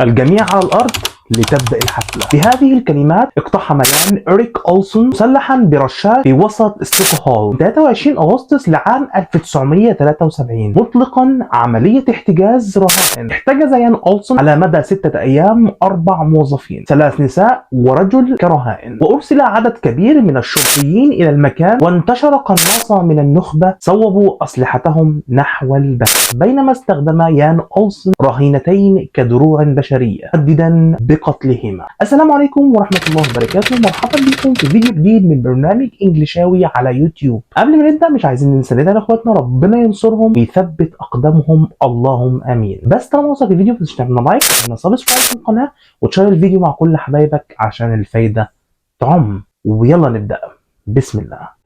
الجميع على الأرض لتبدأ الحفلة. بهذه الكلمات اقتحم يان إريك أولسون مسلحا برشاش في وسط ستوكهولم 23 أغسطس لعام 1973 مطلقا عملية احتجاز رهائن. احتجز يان أولسون على مدى 6 أيام 4 موظفين، 3 نساء ورجل كرهائن، وأرسل عدد كبير من الشرطيين إلى المكان، وانتشر قناصة من النخبة صوبوا أسلحتهم نحو الباب، بينما استخدم يان أولسون رهينتين كدروع بشرية مهددا بقتلهما. السلام عليكم ورحمة الله وبركاته، مرحبا بكم في فيديو جديد من برنامج انجليشاوي على يوتيوب. قبل ما نبدأ مش عايزين ننسى ندعي لاخواتنا ربنا ينصرهم ويثبت اقدامهم، اللهم امين. بس طالما وصلت الفيديو ما تنساش تعمل لايك وتعمل سبسكرايب في القناة وتشير الفيديو مع كل حبايبك عشان الفايدة تعم. ويلا نبدأ، بسم الله.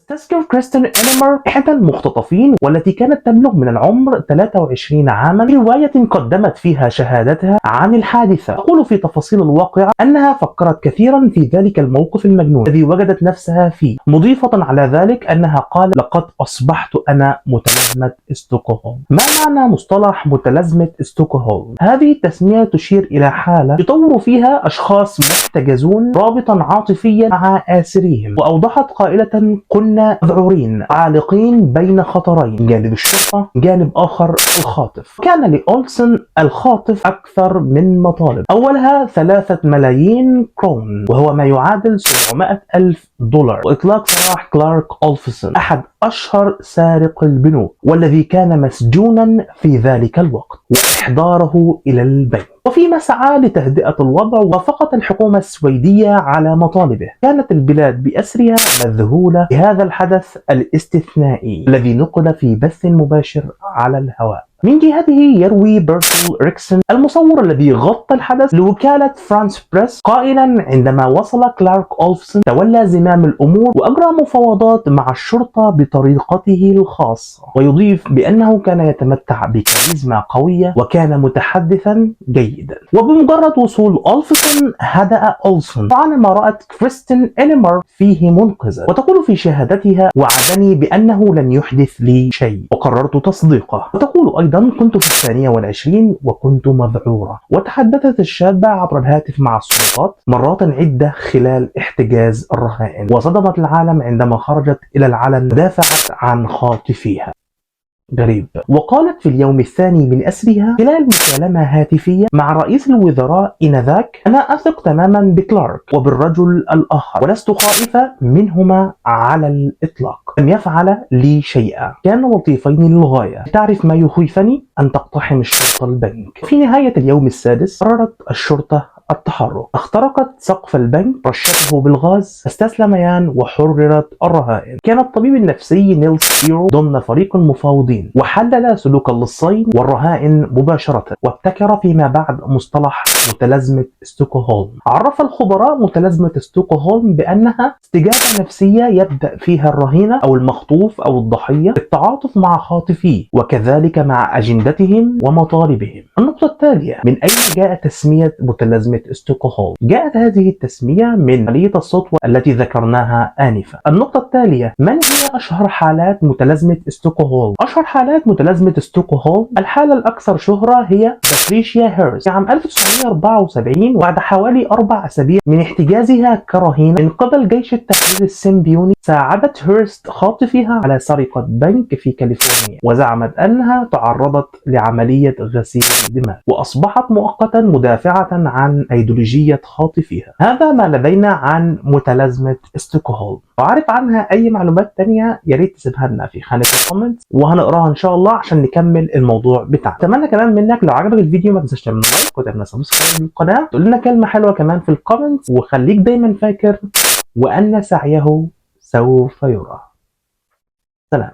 تذكر كريستين إنيمر إحدى المختطفين والتي كانت تبلغ من العمر 23 عاما في رواية قدمت فيها شهادتها عن الحادثة. تقول في تفاصيل الواقعة أنها فكرت كثيرا في ذلك الموقف المجنون الذي وجدت نفسها فيه، مضيفة على ذلك أنها قالت: لقد أصبحت أنا متلازمة ستوكهولم. ما معنى مصطلح متلازمة ستوكهولم؟ هذه التسمية تشير إلى حالة يطور فيها أشخاص محتجزون رابطا عاطفيا مع آسريهم، وأوضحت قائلة: كنا مذعورين عالقين بين خطرين، جانب الشرطة جانب آخر الخاطف. كان لأولسون الخاطف أكثر من مطالب، أولها 3 ملايين كرون وهو ما يعادل 700,000 دولار، وإطلاق سراح كلارك أولفسون أحد أشهر سارق البنوك والذي كان مسجونا في ذلك الوقت، وإحضاره إلى البنك. وفيما سعى لتهدئة الوضع وافقت الحكومة السويدية على مطالبه. كانت البلاد بأسرها مذهولة بهذا الحدث الاستثنائي الذي نقل في بث مباشر على الهواء. من جهته يروي بيرتل إريكسون المصور الذي غطى الحدث لوكالة فرانس بريس قائلا: عندما وصل كلارك أولفسون تولى زمام الأمور وأجرى مفاوضات مع الشرطة بطريقته الخاصة، ويضيف بأنه كان يتمتع بكاريزما قوية وكان متحدثا جيدا. وبمجرد وصول أولفسون هدأ أولسون طبعا ما رأت كريستين إنيمر فيه منقذا، وتقول في شهادتها: وعدني بأنه لن يحدث لي شيء وقررت تصديقه. وتقول أيضا: كنت في 22 وكنت مذعورة. وتحدثت الشابة عبر الهاتف مع السلطات مرات عدة خلال احتجاز الرهائن، وصدمت العالم عندما خرجت إلى العلن ودافعت عن خاطفيها. غريب. وقالت في اليوم الثاني من أسرها خلال مكالمة هاتفية مع رئيس الوزراء إنذاك: أنا أثق تماما بكلارك وبالرجل الآخر ولست خائفة منهما على الإطلاق، لم يفعل لي شيئا، كانوا لطيفين للغاية. تعرف ما يخيفني؟ أن تقتحم الشرطة البنك. في نهاية اليوم السادس قررت الشرطة التحرك، اخترقت سقف البنك، رشته بالغاز، استسلم يان وحررت الرهائن. كان الطبيب النفسي نيلس بيرو ضمن فريق المفاوضين، وحلل سلوك اللصين والرهائن مباشرة، وابتكر فيما بعد مصطلح متلازمة ستوكهولم. عرف الخبراء متلازمة ستوكهولم بأنها استجابة نفسية يبدأ فيها الرهينة أو المخطوف أو الضحية بالتعاطف مع خاطفيه وكذلك مع أجندتهم ومطالبهم. النقطة التالية: من أين جاءت تسمية متلازمة ستوكهولم؟ جاءت هذه التسمية من عملية السطوة التي ذكرناها آنفا. النقطة التالية: من هي أشهر حالات متلازمة ستوكهولم؟ أشهر حالات متلازمة ستوكهولم الحالة الأكثر شهرة هي باتريشيا هيرست عام 1974 بعد حوالي 4 أسابيع من احتجازها كرهينة من قبل جيش التحرير السيمبيوني. ساعدت هيرست خاطفها على سرقة بنك في كاليفورنيا، وزعمت أنها تعرضت لعملية غسيل دماء، وأصبحت مؤقتا مدافعة عن أيديولوجية خاطفها. هذا ما لدينا عن متلازمة ستوكهولم. وعارف عنها أي معلومات تانية يا ريت تسيبها لنا في خانة الكومنتس وهنقراها إن شاء الله عشان نكمل الموضوع بتاعنا. أتمنى كمان منك لو عجبك الفيديو ما تنساش تعمل لايك وتعمل سبسكرايب للقناة، تقول لنا كلمة حلوة كمان في الكومنتس، وخليك دايما فاكر وأن سعيه سوف يرى. سلام.